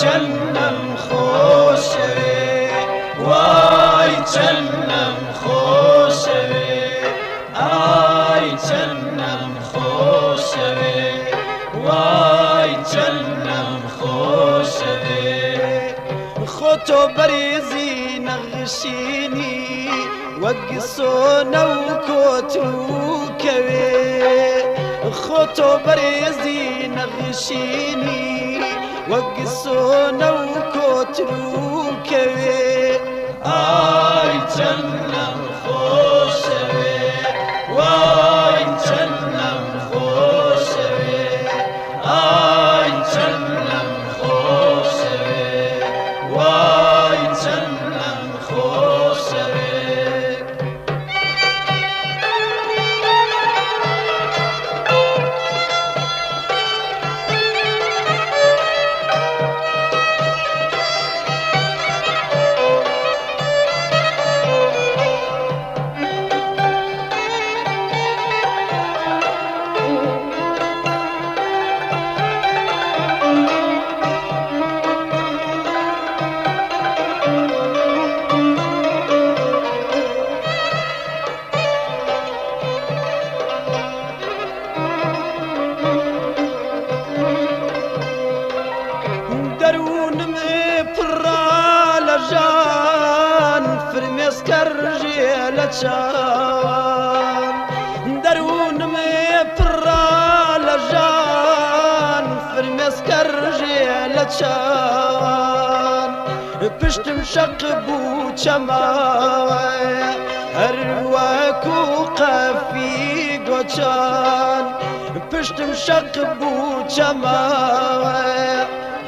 چەندم خۆشەوێ، وای چەندم خۆشەوێ، ئای چەندم خۆشەوێ، وای چەندم خۆشەوێ. خۆ تۆ بەرێزی نەغشینی وەک سۆنە و کۆتر و کەوێ، خۆ تۆ بەرێزی نەغشینی وەک سۆنە و کۆتر و کەوێ. ئای چەندم خۆشەوێ، وای چەندم خۆشەوێ، ئای چەندم خۆشەوێ، وای چەندم خۆشەوێ. دەروونم پڕا لە ژان، فرمێسکە ڕژێ لە چاوان. دەروونم پڕا لە ژان، فرمێسکە ڕژێ لە چاوان. پشتم شەق بوو چەماوە، هەر وەکو قەفی گۆچان. پشتم شەق بوو چەماوە،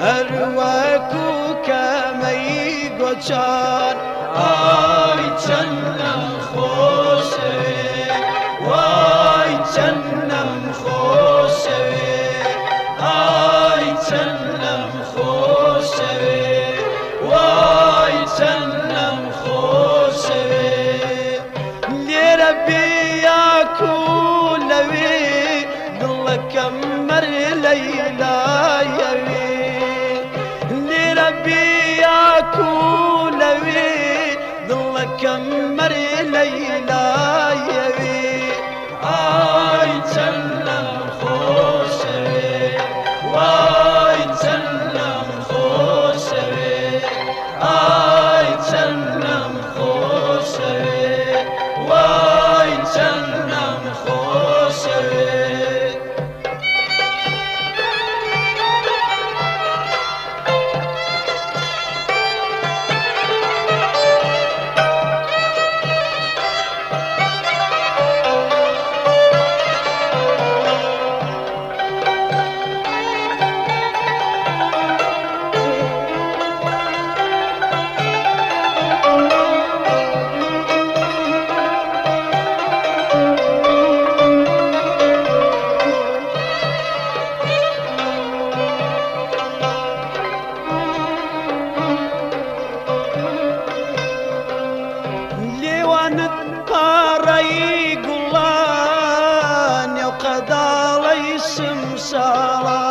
هەر وەکو کەمەی گۆچان. ئای چەندم خۆشەوێ، وای چەندم خۆشەوێ، ئای چەندم خۆشەوێ، وای چەندم خۆشەوێ. لێرە بێیاکو لەوێ، دڵەکەم مەر لەیلایەوێ. لێرە بێیاکو لەوێ، دڵەکەم مەر لەیلایەوێ. ئای چەندم خۆشەوێ، وای چەندم خۆشەوێ، ئای چەندم خۆشەوێ، وای چەندم خۆشەوێ. لێوانت پاڕەی گوڵان، نێو قەداڵەی شمشاڵە.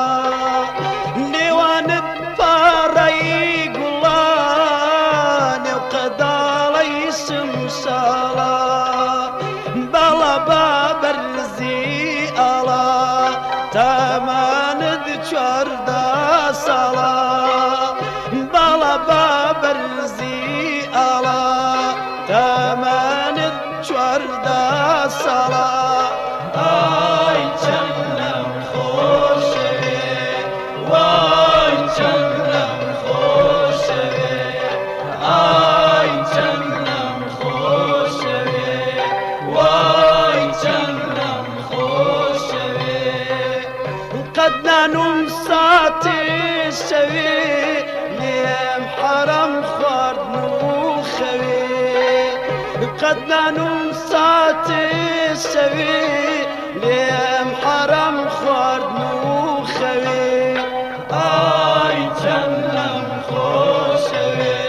لێوانت پاڕەی گوڵان، نێو قەداڵەی شمشاڵە. باڵا با بەرزی ئاڵا، تەمانت 14 ساڵە. باڵا با بەرزی ئاڵا، تەمانت 14 ساڵە. ئای چەندم خۆشەوێ، وای چەندم خۆشەوێ، ئای چەندم خۆشەوێ، وای چەندم خۆشەوێ. قەد نانوم ساتێ شەوێ، لێم حەرام خواردن و خەوێ. قەد نانوم ساتێ شەوێ، لێم حەرام خواردن و خەوێ. ئای چەندم خۆشەوێ،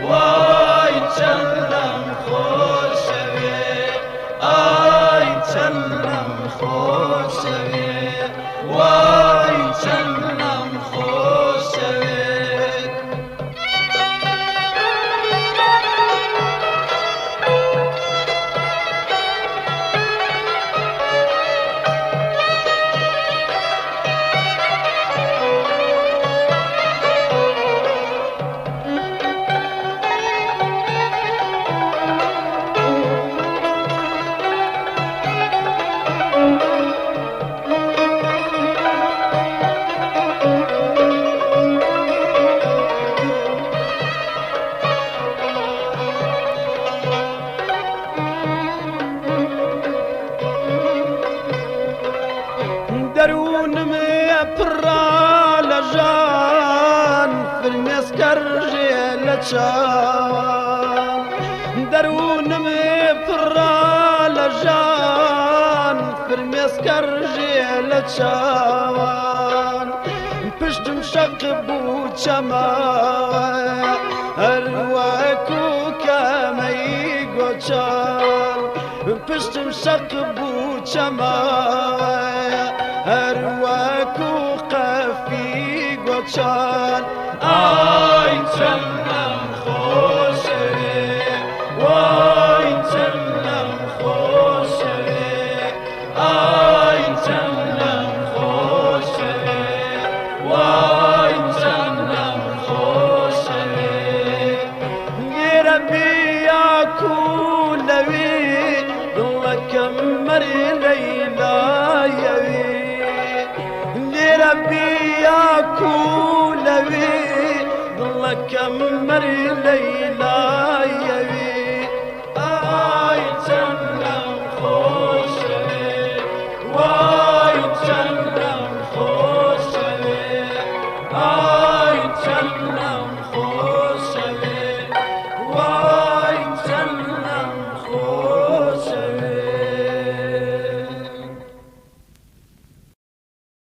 وای چەندم خۆشەوێ، ئای چەندم خۆشەوێ، وای چەندم خۆشەوێ. ژان فرمێسکە ڕژێ لە چاوان. دەروونم پڕە لە ژان فرمێسکە ڕژێ لە چاوان. پشتم شەق بوو چەماوە هەر وەکو کەمەی گۆچان. پشتم شەق بوو چەماوە هەر وەکو قەفی گۆچان. ئای چەندم خۆشەوێ، وای چەندم خۆشەوێ، ئای چەندم خۆشەوێ، وای چەندم خۆشەوێ. لێرە بێ یاکو لەوێ دڵەکەم مەرێ لەیلایەوێ. لێرە بێ یاکو لەوێ دڵەکەم مەرێ لەیلایەوێ. ئای چەندم خۆشەوێ، وای چەندم خۆشەوێ، ئای.